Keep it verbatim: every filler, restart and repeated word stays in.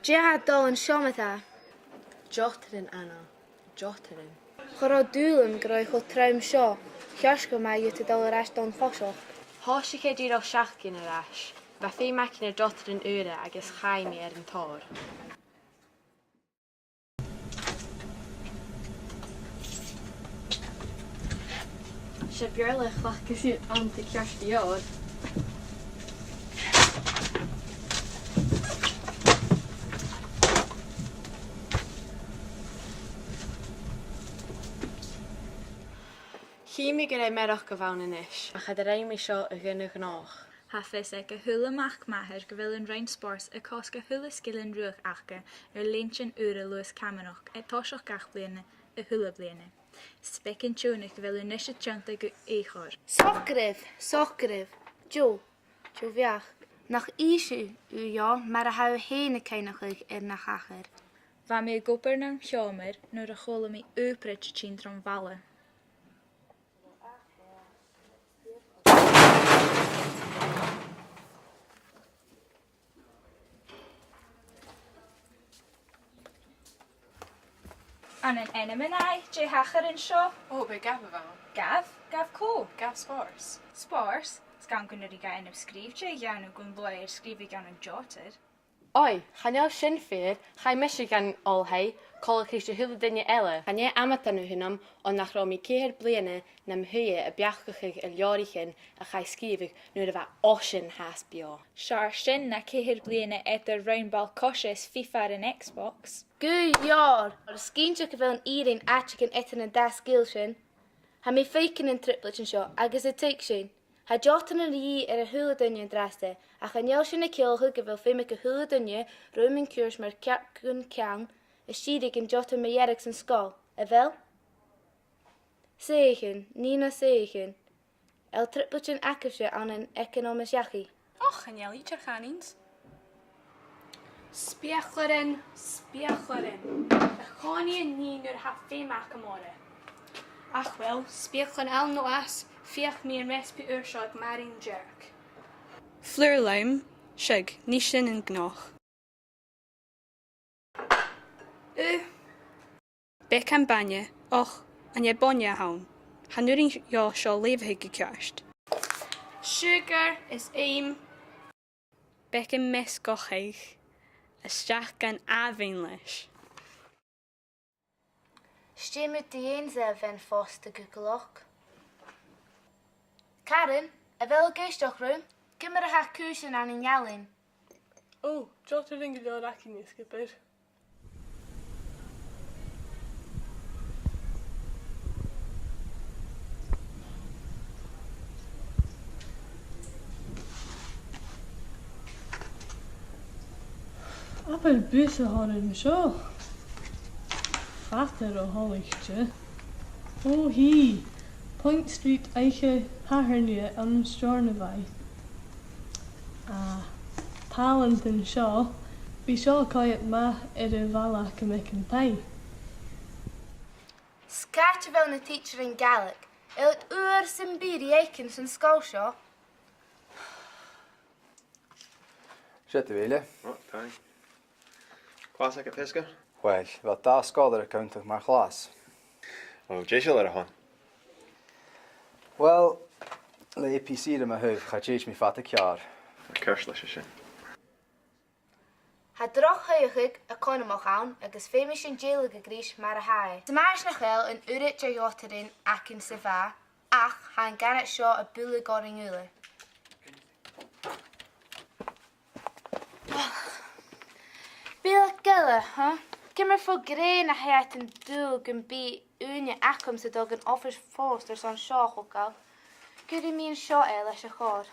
Dè tha dol an seo, ma-thà? Diotaran, Anna. Diotaran. Cha robh dùil agam gun robh e cho trom seo. Cheart cho math dhut a dhol air ais dhan choiseachd. Thòisich e dìreach seachdain air ais. Bha feum againn air diotaran ùra agus chaidh mi air an tòir. 'S e Beurla a chleachdas iad an-ceartuair. Chì mi gur e mearachd a bh' ann a-nis, ach cha do rinn mi seo a-ghnàth. Tha fios aig a h-uile mac-mathar gu bheil an roinn spòrs a' cosg a h-uile sgil ruadh aca air linntean ùra Lewis Camanachd aig toiseach gach bliadhna a h-uile bliadhna. 'S beag an t-iongnadh gu bheil thu a-nis a' tionndadh gu aochor. Socraibh, socraibh. Deagh, deagh bheachd. Nach innis thu dhomh mar a tha thu fhèin a' cuimhneachadh air na thachair? Bha mi ag obair nam sheòmar nuair a chuala mi ùpraid a' tighinn tron bhalla. Ann an ainmean, aidh, dè thachair an seo? Ò, b' e gabh a bh' ann. Gabh? Gabh cò? Gabh spòrs. Spòrs? 'S gann gun urrainn dha ainm sgrìobhte a dhèanamh gun luaidh air sgrìobhadh ann an diotar. Oi, chan eil sin fìor, chaidh mise dhan oilthigh, coltach ris a h-uile duine eile. Chan e amadan a th' annam, oir nach robh mi ceithir bliadhna nam shuidhe a' beachdachadh air leabhraichean a chaidh sgrìobhadh nuair a bha oisean fhathast beò. 'S fheàrr sin na ceithir bliadhna eadar rann ball-coise is fifa air an Xbox. Gu leòr! Tha mi cinnteach gu bheil an fhìrinn aideachadh eadar an dà sgil sin. Tha mi a' faicinn an trioblaid an seo, agus a' tuigsinn. Tha diotaran ri dhìth air a h-uile duine an-dràsta, ach chan eil sin a' ciallachadh gu bheil feum aig a h-uile duine rùm an cùirt mar chearc gun ceann a' sìreadh an diotar mu dheireadh san sgoil, a bheil? Suidheachaidhean, nì na suidheachaidhean. A bheil trioblaid agaibhse ann an eaconamais dhachaigh? Och, chan eil idir, a chàirdean. Speuclairean, speuclairean. A' chòmhnaidh an nì nuair a tha feum agam orra. Ach uill, speuclairean ann no às, feuch mi an recipe ùr seo aig Màiri an Dearg. Flùr leam, seadh, nì sin a-ghnàth. Uh. Beagan bainne, och, an e bainne a th' ann? Chan urrainn dhomh seo leughadh gu ceart. Siùcar is ìm. Beagan measgachadh a-steach dhan àmhainn leis. 'S dè mu do dheidhinn-sa, a bhean-phòsta gugallach? Karen, a bheil thu ag èisteachd rium? Ciamar a tha cùisean ann an Ealainn? Ò, diotaran gu leòr againne, a Sgiobair. Abair bus a th' oirnn an seo. Fada ro thoilichte. Ò, hi. Point Street, Oidhche Shathairne ann an Steòrnabhagh. Ah, tàlant an seo. Bidh seo a' coimhead math air a' bhalla agam aig an taigh. Sgàth 's gu bheil na tidsearan Gàidhlig. A bheil iad uair sam bith ri fhaicinn san sgoil seo? Siuthad, a Mhìcheil. Ò, thank. Clas agad feasgar? Uill, bha dà sgoilear a' cunntadh mar chlas. Ò, dè seòrsa leabhar a th' ann? Uill, le A P C ri mo thaobh, cha tèid mi fada ceàrr. Ceart leis sin. Tha droch shuidheachadh eaconamach ann agus feumaidh sinn dèiligeadh ris mar a tha e. 'S mathaid nach eil an uiread de dhiotaran againn-sa mhath, ach tha an garaid seo a' bualadh oirnn uile. Bile gile, huh? Ciamar fo ghrèin a tha iad an dùil gum bi ùine agamsa a' dol dhan oifis phòst airson seo a thogail? Cuiridh mi an seo e leis a' chòrr.